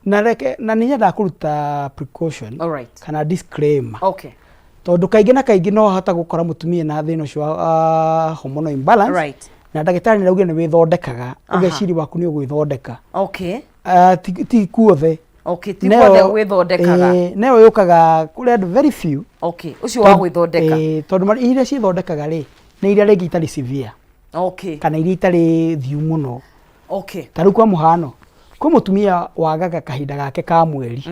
Na reke na nĩ nyendaga kũruta precaution kana disclaimer, tondũ kaingĩ na kaingĩ no hota gũkora mũtumia na thĩna ũcio wa hormonal imbalance, na ndagĩtarĩ nĩ araugire nĩ wĩthondekaga, ũgeciria waku nĩ ũgwĩthondeka. Ti kuothe. Okay, ti guothe gwĩthondekaga. Ĩĩ, nayo yũkaga kũrĩ andũ very few. Okay, ũcio wa gwĩthondeka. Ĩĩ, tondũ iria ciĩthondekaga rĩ, nĩ iria rĩngĩ itarĩ severe kana iria itarĩ thiu mũno. Ta rĩu kwa mũhano, kwĩ mũtumia wagaga kahinda gake ka mweri,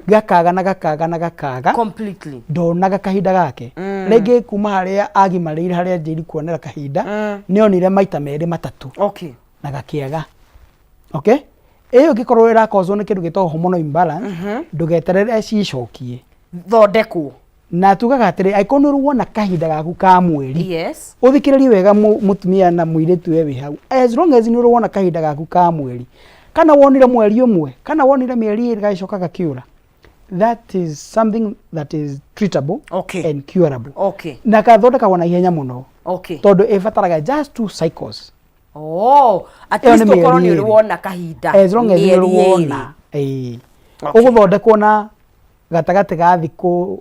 gakaga na gakaga na gakaga, Completely. Ndonaga kahinda gake rĩngĩ kuma harĩa agimarĩire, harĩa anjĩrĩirie kuonera kahinda, nĩ onire maita merĩ matatũ na gakĩaga. Okay, ĩyo ĩngĩkorwo ĩrakozwo nĩ kĩndũ gĩtagwo hormonal imbalance, ndũgeterere cicokie. Thondekwo. Na tugaga atĩrĩ, angĩkorwo nĩ ũrĩ wona kahinda gaku ka mweri, ũthikĩrĩrie wega, mũtumia na mũirĩtu we wĩ hau, as long as nĩ ũrĩ wona kahinda gaku ka mweri, kana wonire mweri ũmwe kana wonire mĩeri 2 gagĩcoka gakĩũra, that is something that is treatable and curable na gathondekagwo na ihenya mũno, tondũ ĩbataraga just two cycles. Oh, at Ĩyo least nĩ ũkorwo mĩeri nĩ ũrĩ 2. wona kahinda. As long as nĩ mĩeri ũrĩ 2. wona, ĩĩ, ũgũthondekwo na gatagatĩ ga thikũ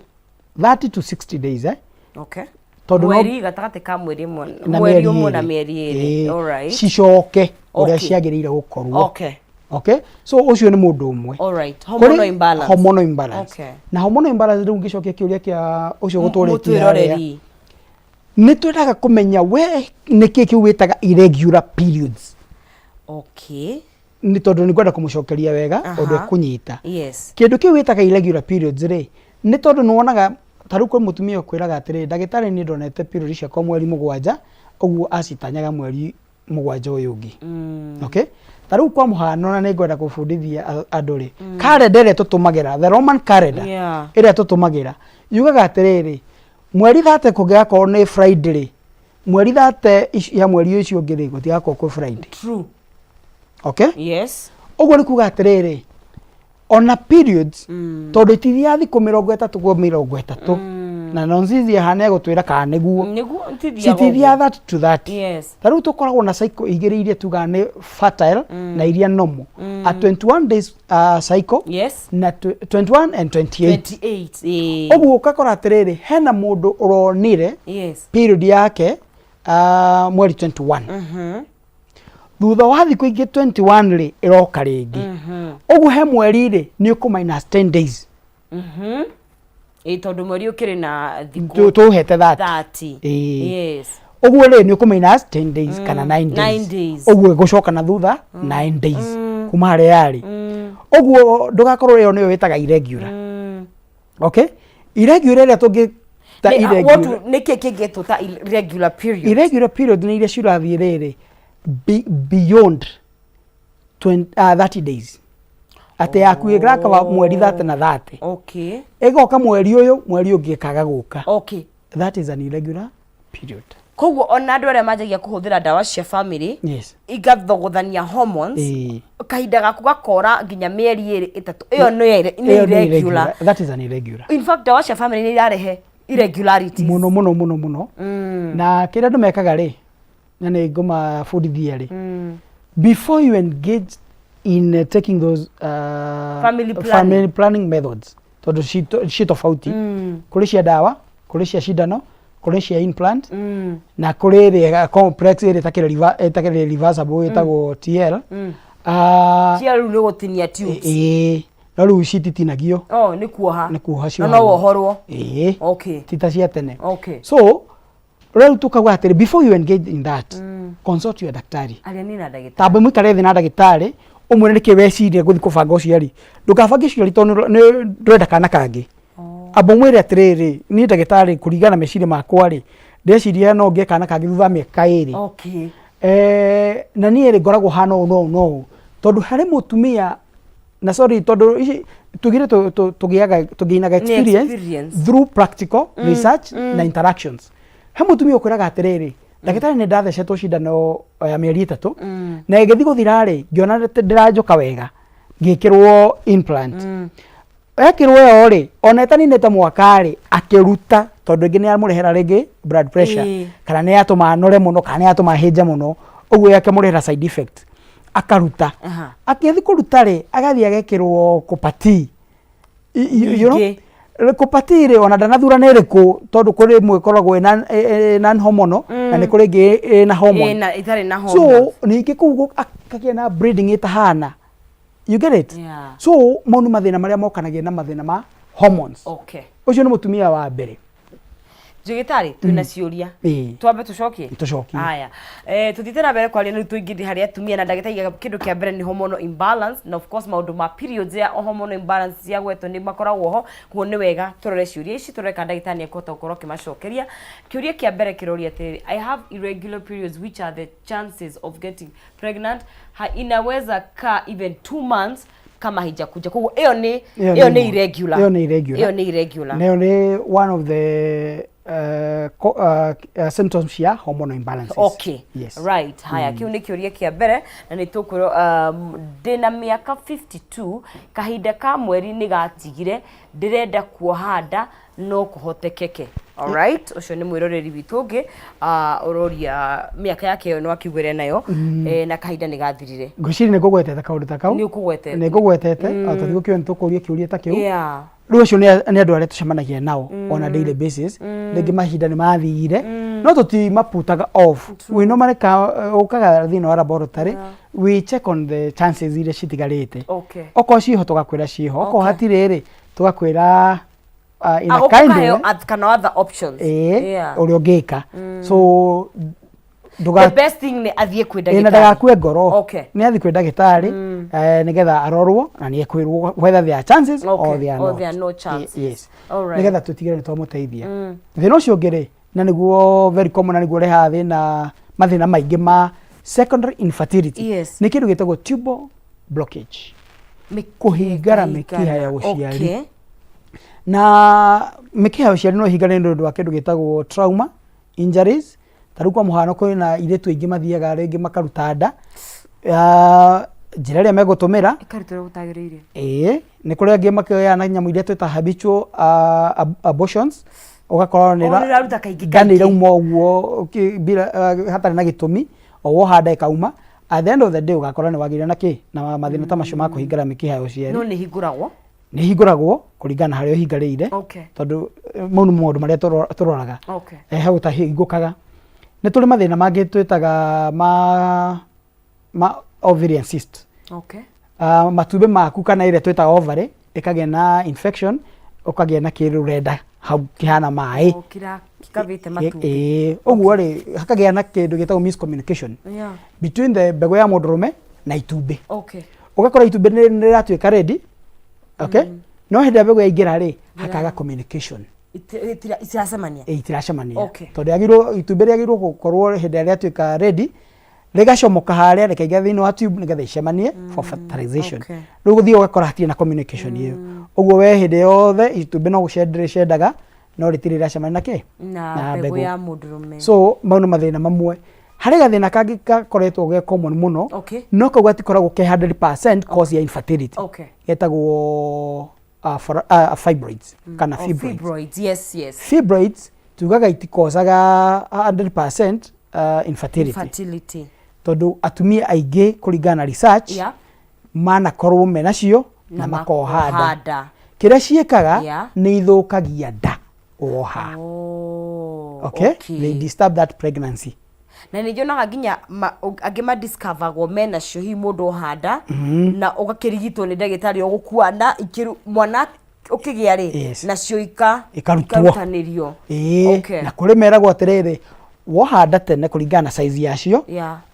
30 to 60 days, eh? Tondũ Mweri gatagatĩ ka mweri ũmwe na mweri ũmwe na 2. mĩeri 2. Ĩĩ, cicoke ũrĩa ciagĩrĩire gũkorwo. Okay, so ũcio nĩ mũndũ ũmwe. Alright. Kũrĩ Hormonal imbalance. Hormonal imbalance. Na hormonal imbalance, rĩu ngĩcokia kĩũria kĩa ũcio gũtũrĩtie harĩa, Mũtwĩroreri. Nĩ twendaga kũmenya we nĩkĩ kĩu wĩtaga irregular periods. Nĩ tondũ nĩ ngwenda kũmũcokeria wega ũndũ ekũnyita. Kĩndũ kĩu wĩtaga irregular periods rĩ, nĩ tondũ nĩ wonaga ta rĩu kwĩ mũtumia ũkwĩraga atĩrĩ, "Ndagĩtarĩ, niĩ ndonete period ciakwa mweri 7," ũguo acitanyaga mweri 7 ũyũ ũngĩ. Okay, ta rĩu kwa mũhano, na nĩ ngwenda kũbundithia andũ rĩ, calendar ĩrĩa tũtũmagĩra, the Roman calendar ĩrĩa tũtũmagĩra, yugaga atĩrĩrĩ, mweri 30 kũngĩgakorwo nĩ Friday rĩ, mweri 30 ya mweri ũcio ũngĩ rĩ, gũtigakorwo kwĩ Friday. Okay? Ũguo nĩ kuga atĩrĩrĩ, ona periods, tondũ itithiaga thikũ 30 kwa 30, na nonsizi haha nĩ egũtwĩra kana nĩguo. Nĩguo, itithiaga Citithiaga ũguo. 30 to 30. Ta rĩu tũkoragwo na cycle igĩrĩ iria tugaga nĩ fertile na iria normal, a 21 days cycle na 21 and 28. 28, ĩĩ. Ũguo ũgakora atĩrĩrĩ, hena mũndũ ũronire period yake mweri 21, thutha wa thikũ ingĩ 21 rĩ, ĩroka rĩngĩ. Ũguo he mweri rĩ, nĩ ũkũ minus 10 days. Ĩĩ, tondũ mweri ũkĩrĩ na thikũ Tũhete 30. 30. Ĩĩ. Ũguo rĩ, nĩ ũkũ minus 10 days kana 9 days. 9 days. Ũguo ĩgũcoka na thutha 9 days kuma harĩa yarĩ. Ũguo ndũgakorwo ĩyo nĩyo wĩtaga irregular. Okay, irregular ĩrĩa tũngĩ ta irregular. Nĩkĩ kĩngĩtwo ta irregular period? Irregular period nĩ iria cirathiĩ rĩrĩ beyond 20, 30 days, atĩ yaku ĩgakaba mweri 30 na 30, ĩgoka mweri ũyũ, mweri ũngĩ ĩkaga gũka. That is an irregular period. Koguo ona andũ arĩa manjagia kũhũthĩra ndawa cia family, igathogothania hormones, kahinda gaku gakora nginya mĩeri 2, 3, ĩyo nĩ Ĩyo nĩ irregular. That is an irregular. In fact, ndawa cia family nĩ irarehe irregularities. Mũno mũno mũno mũno. Na kĩrĩa andũ mekaga rĩ, na nĩ ngũmabundithia rĩ, before you engage in taking those Family planning. Family planning methods, tondũ ci tofauti, kũrĩ cia ndawa, kũrĩ cia cindano, kũrĩ cia implant, na kũrĩ ĩrĩa complex ĩrĩa ĩtakĩrĩ reversible ĩtagwo TL. Ah, Cia rĩu nĩ gũtinia tubes. Ĩĩ, no rĩu cititinagio. Oh, nĩ kuoha. Nĩ kuoha Na no ciohagwo. wohorwo. Ĩĩ. Ti ta cia tene. So rĩu tukauga atĩrĩ, before you engage in that, consult your daktari. Aria nĩ na ndagĩtarĩ. Tamba mũikare thĩ na ndagĩtarĩ, ũmwĩre nĩkĩ weciria gũthiĩ kũbanga ũciari. Ndũkabange ũciari tondũ nĩ ndũrenda kana kangĩ. Amba ũmwĩre atĩrĩrĩ, "Niĩ ndagĩtarĩ, kũringana na meciria makwa rĩ, ndeciria no ngĩe kana kangĩ thutha wa mĩaka 2." Na niĩ rĩ, ngoragwo hana ũũ no ũũ no ũũ, tondũ harĩ mũtumia, na sorry, tondũ ici tugire tũgĩaga tũgĩinaga Nĩ experience, experience. through practical research na interactions. He mũtumia ũkwĩraga atĩrĩrĩ, "Ndagĩtarĩ, nĩ ndathecetwo cindano ya mĩeri 3, na ĩgĩthiĩ gũthira rĩ, ngĩona ndĩranjũka wega, ngĩkĩrwo implant." Ekĩrwo ĩyo rĩ, ona ĩtaninĩte mwaka rĩ, akĩruta, tondũ ĩngĩ nĩ yamũrehera rĩngĩ blood pressure, kana nĩ yatũma anore mũno, kana nĩ yatũma ahĩnje mũno, ũguo akĩmũrehera side effect. Akaruta. Akĩthiĩ kũruta rĩ, agathiĩ agekĩrwo copper-T. You know? Ningĩ. Copper-T rĩ, ona ndanathura nĩ ĩrĩkũ, tondũ kũrĩ ĩmwe ĩkoragwo ĩna ĩ non-hormonal, na nĩ kũrĩ ĩngĩ ĩna hormone. Ĩna ĩtarĩ na So hormones. ningĩ kũu akagĩa na bleeding ĩtahana. You get it? Yeah. So mau nĩ mathĩna marĩa mokanagia na mathĩna ma hormones. Ũcio nĩ mũtumia wa mbere. Njĩgĩtarĩ twĩna ciũria. Twambe tũcokie. Tũcokie. Haya. Eh, tuthiĩte na mbere kwaria rĩu tũingĩre harĩ atumia na ndagĩtarĩ aigaga kĩndũ kĩa mbere nĩ hormonal imbalance, na of course maũndũ ma periods ya hormonal imbalance cia gwetwo nĩ makoragwo ho, koguo nĩ wega tũrore ciũria ici, tũrore kana ndagĩtarĩ nĩ ekũhota gũkorwo akĩmacokeria. Kĩũria kĩa mbere kĩroria atĩrĩrĩ, "I have irregular periods, which are the chances of getting pregnant? Ha, inaweza kaa even 2 months kama haijakuja." Koguo ĩyo nĩ ĩyo nĩ irregular. Ĩyo nĩ irregular. Ĩyo nĩ irregular. Nayo nĩ one of the symptoms cia hormonal imbalances. Okay. Yes. Right. Haya, kĩu nĩ kĩũria kĩa mbere na nĩ tũkwĩrwo, ndĩna mĩaka 52, kahinda ka mweri nĩ gatigire, ndĩrenda kuoha nda, no kũhotekeke? Alright, ũcio nĩ mwĩroreri witũ ũngĩ ũroria mĩaka yake ĩyo no akiugĩre nayo na kahinda nĩ gathirire. Ngwĩciria nĩ ngũgwetete kaũndũ ta kau. Nĩ ũkũgwetete. Nĩ ngũgwetete, o tũthiĩ gũkĩũria, nĩ tũkũria kĩũria ta kĩu. Rĩu acio nĩ andũ arĩa tũcemanagia nao on a daily basis. Rĩngĩ mahinda nĩ mathire, no tũtimaputaga off. We normally ũkaga thĩinĩ wa laboratory, we check on the chances iria citigarĩte. Okorwo ciĩho, tũgakwĩra ciĩho, okorwo hatirĩ rĩ, tũgakwĩra in a kind way Agũkũheo kana other options. Ĩĩ, ũrĩa ũngĩka. So The ndũga best thing nĩ athiĩ kwĩ ĩĩ, na ndagĩtarĩ. ndagakue ngoro. Nĩ athiĩ kwĩ ndagĩtarĩ nĩgetha arorwo na nĩ ekwĩrwo whether there are chances or there are Or not. there are no chances. Yes. Alright. Nĩgetha tũtigĩre nĩ twamũteithia. Thĩna ũcio ũngĩ rĩ, na nĩguo very common na nĩguo ũrehaga thĩna, mathĩna maingĩ ma secondary infertility, nĩ kĩndũ gĩtagwo tubal blockage, kũhingara mĩkiha ya ũciari. Na mĩkiha ya ũciari no ĩhingare nĩ ũndũ wa kĩndũ gĩtagwo trauma injuries. Ta rĩu kwa mũhano, kwĩna airĩtu aingĩ mathiaga rĩngĩ makaruta nda ya njĩra ĩrĩa megũtũmĩra ĩkarutĩrwo gũtagĩrĩire. Ĩĩ, nĩ kũrĩ angĩ makĩoyaga na nyamũ iria twĩta habitual abortions, ũgakora nĩ Oh, nĩ ĩraruta kaingĩ nda nĩ kaingĩ. irauma ũguo bila hatarĩ na gĩtũmi, o woha nda ĩkauma. At the end of the day ũgakora nĩ wagĩire na kĩ na mathĩna ta macio ma kũhingara mĩkiha ya ũciari. No nĩ hingũragwo? Nĩ hingũragwo kũringana na harĩa ũhingarĩire, tondũ mau nĩ maũndũ marĩa tũroraga. Hau ũtahingũkaga. Nĩ tũrĩ mathĩna mangĩ twĩtaga ma ovarian cyst. Matumbĩ maku kana ĩrĩa twĩtaga ovary ĩkagĩa na infection, ũkagĩa na kĩrũrenda hau kĩhana maĩ. O, kĩkavĩte matumbĩ. Ĩĩ, ũguo rĩ, hakagĩa na kĩndũ gĩtagwo miscommunication between the mbegũ ya mũndũrũme na itumbĩ. Ũgakora itumbĩ nĩ rĩratuĩka ready, okay, no hĩndĩ ĩrĩa mbegũ yaingĩra rĩ, hakaga communication. Itiracemania. Ĩ, itiracemania. Tondũ rĩagĩrĩirwo, itumbĩ rĩagĩrĩirwo gũkorwo hĩndĩ ĩrĩa rĩatuĩka ready, rĩgacomoka harĩa, rĩkaingĩra thĩinĩ wa tube nĩgetha icemanie for fertilization. Rĩu gũthiĩ ũgakora hatirĩ na communication ĩyo, ũguo we hĩndĩ yothe itumbĩ no gũcenda rĩcendaga, no rĩtirĩ rĩracemania na kĩ? Na mbegũ ya mũndũrũme. So mau nĩ mathĩna mamwe. Harĩ gathĩna kangĩ gakoretwo ge common mũno, no kau gatikoragwo ke 100% cause ya infertility. Getagwo fibroids kana Oh, fibroids. Fibroids, yes. Fibroids tugaga itikocaga 100% infertility, Infertility. Tondũ atumia aingĩ kũringana na research manakorwo menacio na makoha nda. Makoha nda. Kĩrĩa ciĩkaga nĩ ithũkagia nda woha. Oh, okay? They disturb that pregnancy. Na nĩ nyonaga nginya angĩ madiscoveragwo menacio, hihi mũndũ oha nda na ũgakĩrigitwo nĩ ndagĩtarĩ ũgũkua nda mwana ũkĩgĩa rĩ, nacio Ikarutwo. Ikarutanĩrio. Ĩĩ. Na kũrĩ meragwo atĩrĩrĩ, woha nda tene kũringana na size yacio,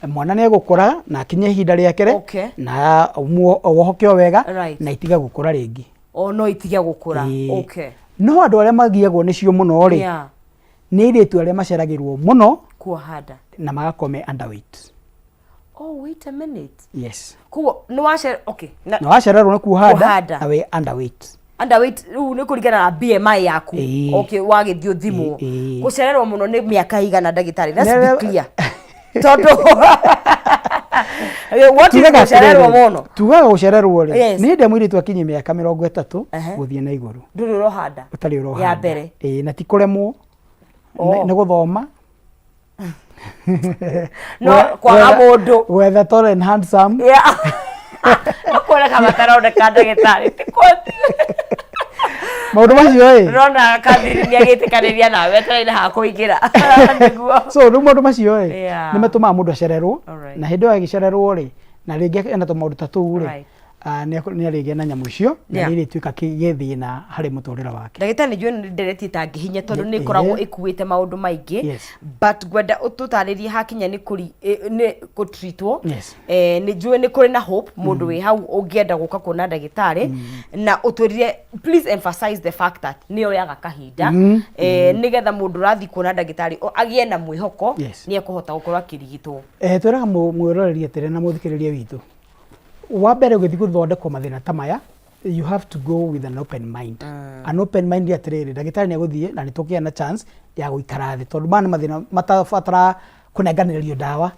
mwana nĩ egũkũra na akinye ihinda rĩake rĩ, na wohoke o wega na itige gũkũra rĩngĩ. O no itige gũkũra. Ĩĩ. No andũ arĩa magiagwo nĩcio mũno rĩ, nĩ airĩtu arĩa maceragĩrwo mũno kuoha nda na magakorwo me underweight. Oh, wait a minute. Yes. Koguo nĩ wace, okay, na Na wacererwo nĩ kuoha Kuoha nda nda. na wĩ underweight. Underweight rĩu nĩ kũringana na BMI yaku. Ĩĩ. Okay, wagĩthiĩ ũthimwo. Ĩĩ. Gũcererwo mũno nĩ mĩaka igana, ndagĩtarĩ? Let's be clear, tondũ what is Tugaga gũcererwo atĩrĩrĩ, mũno? Tugaga gũcererwo rĩ, nĩ hĩndĩ ĩrĩa mũirĩtu akinyie mĩaka 30 gũthiĩ na igũrũ. Ndũrĩ ũroha nda Ũtarĩ ũroha ya nda. mbere. Ĩĩ, na ti kũremwo Oh. nĩ gũthoma. No kwaga mũndũ. Gwetha tall and handsome. Yeah. No kuoneka mataroneka ndagĩtarĩ ti kwati. Maũndũ macio ĩ. Ndĩrona Kathiri nĩ agĩtĩkanĩria nawe etereire ha kũingĩra. Nĩguo. So rĩu maũndũ macio ĩ Yeah. nĩ matũmaga mũndũ acererwo Alright. na hĩndĩ ĩyo agĩcererwo rĩ na rĩngĩ ena tũmaũndũ ta tũu rĩ Right. ah, nĩ arĩgĩa na nyamũ icio na Yeah. nĩ irĩtuĩka gĩthĩna harĩ mũtũrĩre wake. Ndagĩtarĩ nĩ njũĩ nĩ ndereti ĩtangĩhinya tondũ nĩ ĩkoragwo ĩkuĩte maũndũ maingĩ Yes. but ngwenda ũtũtarĩrie hakinya nĩ kũri nĩ gũtreatwo. Yes. Eh, nĩ njũĩ nĩ kũrĩ na hope mũndũ wĩ hau ũngĩenda gũka kuona ndagĩtarĩ na ũtwĩrire please emphasize the fact that nĩ yoyaga kahinda eh, nĩgetha mũndũ ũrathiĩ kuona ndagĩtarĩ o- agĩe na mwĩhoko Yes. nĩ ekũhota gũkorwo akĩrigitwo. Eh, twĩraga mwĩroreri atĩrĩ na mũthikĩrĩria witũ wa mbere ũgĩthiĩ gũthondekwo mathĩna ta maya you have to go with an open mind. An open mind atĩrĩrĩ ndagĩtarĩ nĩ egũthiĩ na nĩ tũkũgĩa na chance ya gũikara thĩ tondũ maya nĩ mathĩna matabatara kũnenganĩrĩrio ndawa,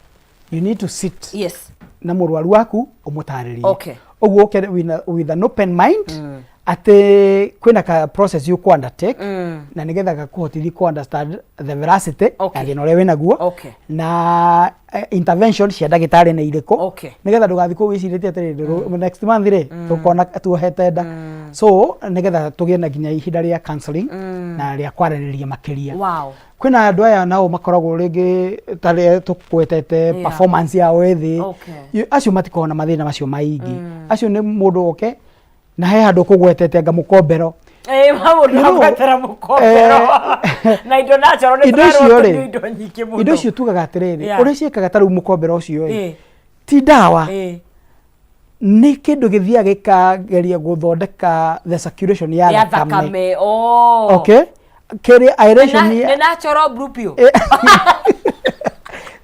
you need to sit Yes. na mũrwaru waku ũmũtarĩrie. Okay. Ũguo ũke with an open mind atĩ kwĩna ka process you undertake na nĩgetha gakũhotithie kũ understand the veracity Okay. ya thĩna ũrĩa wĩnaguo Okay. na intervention cia ndagĩtarĩ nĩ irĩkũ Okay. nĩgetha ndũgathiĩ kũu wĩcirĩtie atĩrĩrĩ next month rĩ tũkona tuohete nda so nĩgetha tũgĩe na nginya ihinda rĩa counseling na rĩa kwaranĩria makĩria. Wow. Kwĩna andũ aya nao makoragwo rĩngĩ ta rĩrĩa tũkwetete Yeah. performance yao ĩ thĩ. Okay. Acio matikoragwo na mathĩna macio maingĩ. Acio nĩ mũndũ oke na he handũ ũkũgwetete anga mũkombero. Eh, maũndũ You know, magwetera mũkombero. Na indo natural nĩ indo icio tũrerwo rĩ tũnyue indo nyingĩ mũno. indo icio tugaga atĩrĩrĩ Yeah. ũrĩa ciĩkaga ta rĩu mũkombero ũcio ĩ Eh, ti ndawa eh. nĩ kĩndũ gĩthiaga gĩkageria gũthondeka the circulation ya Ya thakame. thakame. Oh. Okay, kĩrĩ aeration Nĩ ya natural blue pill.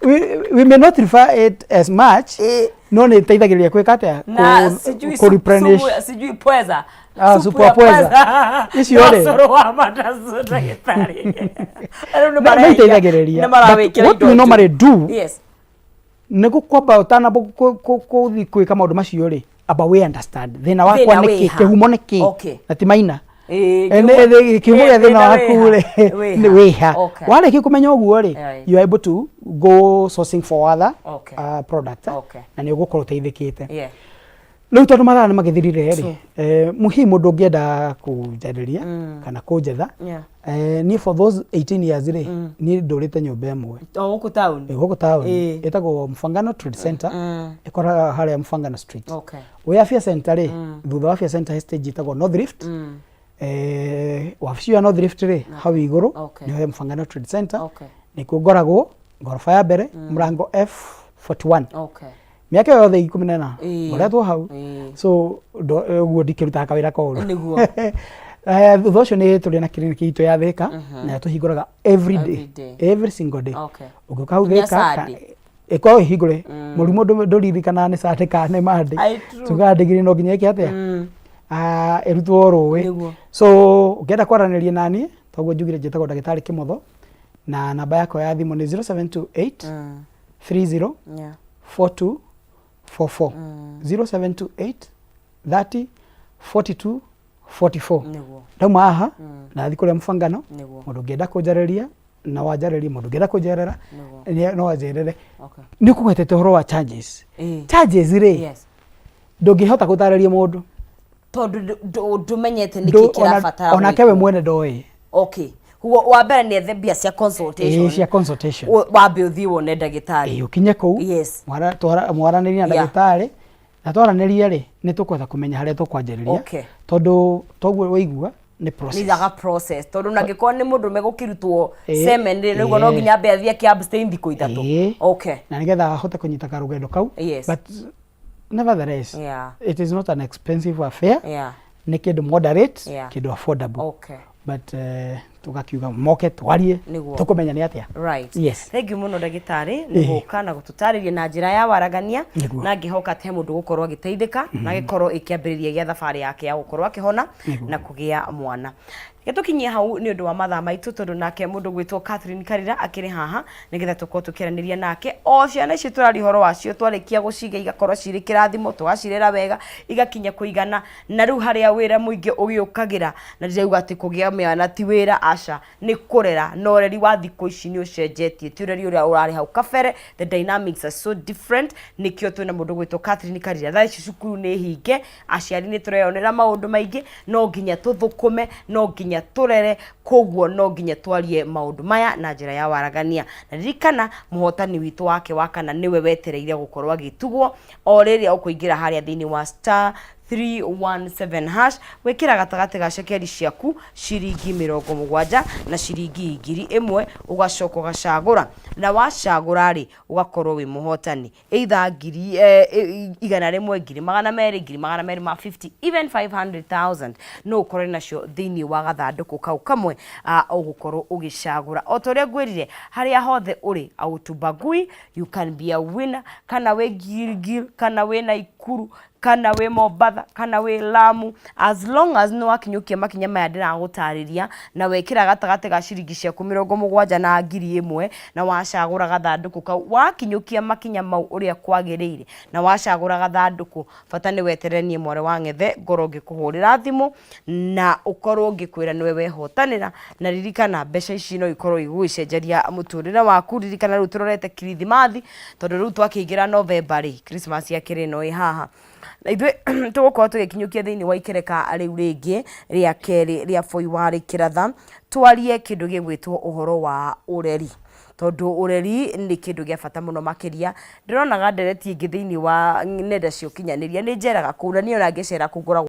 We may not refer it as much no nĩ ĩteithagĩrĩria kwĩka atĩa Na sijui kũ replenish. sijui pweza. Ah, Supu supu ya ya pweza. pweza. Icio Na rĩ. ũcũrũ wa madacu ndagĩtarĩ. Rĩu nĩ No maraiga- iteithagĩrĩria. nĩ marawĩkĩra But what indo we normally njũru. do Yes. nĩ gũkwamba ũtanamba kũthiĩ kwĩka maũndũ macio rĩ amba we understand thĩna wakwa Thĩna nĩ kĩ wĩ ha? kĩhumo nĩ kĩ Okay. na ti maina. Ĩĩ, Eh, kĩhumo gĩa thĩna thĩna waku wĩ rĩ ha? Wĩ nĩ ha? wĩ ha. Okay. Warĩkia kũmenya ũguo rĩ Right. you are able to go sourcing for other Okay. product Okay. na nĩ ũgũkorwo ũteithĩkĩte. Yeah. Rĩu tondũ mathaa nĩ magĩthirire rĩ hihi mũndũ ũngĩenda kũnjarĩria kana kũnjetha Yeah. niĩ for those 18 years rĩ niĩ ndũrĩte nyũmba ĩmwe O gũkũ town. Ĩ gũkũ town Ĩ. ĩtagwo Mfangano Trade Center ĩkoraga harĩa Mfangano Street. Okay. Wĩ Afya Center rĩ thutha wa Afya Center he stage ĩtagwo North Rift. Wabici ĩyo ya North Rift rĩ hau igũrũ Okay. nĩho he Mfangano Trade Center. Okay. Nĩkuo ngoragwo ngoroba ya mbere mũrango F41. Okay. Mĩaka ĩyo yothe 14 Ĩĩ. ngoretwo hau. Ĩĩ. So ũguo ndikĩrutaga kawĩra koru. Nĩguo. Thutha ũcio nĩ tũrĩ na kiriniki itũ ya Thika na tũhingũraga every day. Every day. Every single day. Okay. Ũngĩũka hau Nginya Thika Sunday. ĩkoragwo ĩhingũre mũrimũ ndũririkanaga nĩ Sunday kana nĩ Monday. Aye, true. Tugaga ndigiri no nginya ĩke atĩa Ah, ĩrutwo rũĩ. Nĩguo. So ũngĩenda kwaranĩria naniĩ toguo njugire njĩtagwo ndagĩtarĩ Kĩmotho na namba yakwa ya thimũ nĩ 0728 30 Yeah. 42 44 0728 30 42 44. Nĩguo. Ndauma haha ndathiĩ kũrĩa Mũbangano Nĩguo. mũndũ ũngĩenda kũnjarĩria na wanjarĩrie mũndũ ũngĩenda kũnjerera Nĩguo. no anjerere. Okay. Nĩ ũkũgwetete ũhoro wa charges. Ĩĩ. Charges rĩ Yes. ndũngĩhota gũtarĩria mũndũ Tondũ ndũmenyete nĩkĩ kĩrabatara onake we gwĩkwo. mwene ndoĩ. Okay. Koguo wa mbere nĩ ethe mbia cia consultation. Ĩĩ, cia consultation. Wambe ũthiĩ wone ndagĩtarĩ. Ĩĩ, ũkinye kũu Yes. Mwaranĩrie na Yeah. ndagĩtarĩ na twaranĩria rĩ nĩ tũkũhota kũmenya harĩa tũkwanjĩrĩria Okay. tondũ toguo waigua nĩ process. Nĩ thaga process tondũ na angĩkorwo nĩ mũndũ megũkĩrutwo Ĩĩ. semen rĩ nĩguo no Ĩĩ. nginya ambe athiĩ akĩ abstain thikũ ithatũ. Ĩĩ. Okay. Na nĩgetha ahote kũnyita karũgendo kau. Yes. But nevertheless Yeah. it is not an expensive affair. Yeah. Nĩ kĩndũ moderate Yeah. kĩndũ affordable. Okay. But tugakiuga moke twarie Nĩguo. tũkũmenya nĩ atĩa. Right. Yes. Thank you mũno ndagĩtarĩ nĩ Ĩĩ. gũka na gũtũtarĩria na njĩra ya waragania Nĩguo. na ngĩhoka atĩ he mũndũ gũkorwo agĩteithĩka na gĩkorwo ĩkĩambĩrĩria gĩa thabarĩ yake ya gũkorwo akĩhona Nĩguo. na kũgĩa mwana. Gĩtũkinyie hau nĩ ũndũ wa mathaa maitũ tondũ nake mũndũ gwĩtwo Catherine Karira akĩrĩ haha nĩgetha tũkorwo tũkĩaranĩria nake. O ciana icio tũraria ũhoro wacio twarĩkia gũciga igakorwo cirĩ kĩrathimo, tũgacirera wega igakinya kũigana na rĩu harĩa wĩra mũingĩ ũgĩũkagĩra na ndirauga atĩ kũgĩa mwana ti wĩra aca, nĩ kũrera na ũreri wa thikũ ici nĩ ũcenjetie ti ũreri ũrĩa ũrarĩ hau kabere, the dynamics are so different nĩkĩo twĩna mũndũ ũgwĩtwo Catherine Karira. Thaa ici cukuru nĩ hinge aciari nĩ tũreyonera maũndũ maingĩ no nginya tũthũkũme no nginya tũrere koguo no nginya twarie maũndũ maya na njĩra ya waragania na ririkana mũhotani witũ wake wa kana nĩwe wetereire gũkorwo agĩtugwo o rĩrĩa ũkũingĩra harĩa thĩinĩ wa star 317 hash gwĩkĩra gatagatĩ ga cekeri ciaku ciringi 70 na ciringi 1000 ũgacoka ũgacagũra na wacagũra rĩ ũgakorwo wĩ mũhotani either ngiri 100, 200,000, 250,000, even 500,000 no ũkorwo nacio thĩinĩ wa gathandũkũ kau kamwe ũgũkorwo ũgĩcagũra. O ta ũrĩa ngwĩrire, harĩa hothe ũrĩ autubagui, you can be a winner, kana wĩ Gilgil, kana wĩ Naikuru, kana wĩ Mombatha, kana wĩ Lamu, as long as nĩ wakinyũkia makinya maya ndĩragũtarĩria na wekĩra gatagatĩ ga ciringi ciaku 70 na 1000 na wacagũra gathandũkũ kau, wakinyũkia makinya mau ũrĩa kwagĩrĩire na wacagũra gathandũkũ, bata nĩ weterere niĩ mwarĩ wa ng'ethe ngorwo ngĩkũhũrĩra thimũ na ũkorwo ngĩkwĩra nĩwe wehotanĩra. Na ririkana mbeca ici no ikorwo igũgĩcenjeria mũtũrĩre waku. Ririkana rĩu tũrorete kirithimathi tondũ rĩu twakĩingĩra November rĩ, Christmas yakĩrĩ ĩno ĩ haha. Na ithuĩ tũgũkorwo tũgĩkinyũkia thĩinĩ wa ikereka rĩu rĩngĩ rĩa kerĩ rĩa Bũi wa Rĩkĩratha, twarie kĩndũ gĩgwĩtwo ũhoro wa ũreri. Tondũ ũreri nĩ kĩndũ gĩa bata mũno makĩria. Ndĩronaga ndereti ĩngĩ thĩinĩ wa nenda cia ũkinyanĩria, nĩ njeraga kũu na niĩ ona ngĩcera kũu ngoragwo.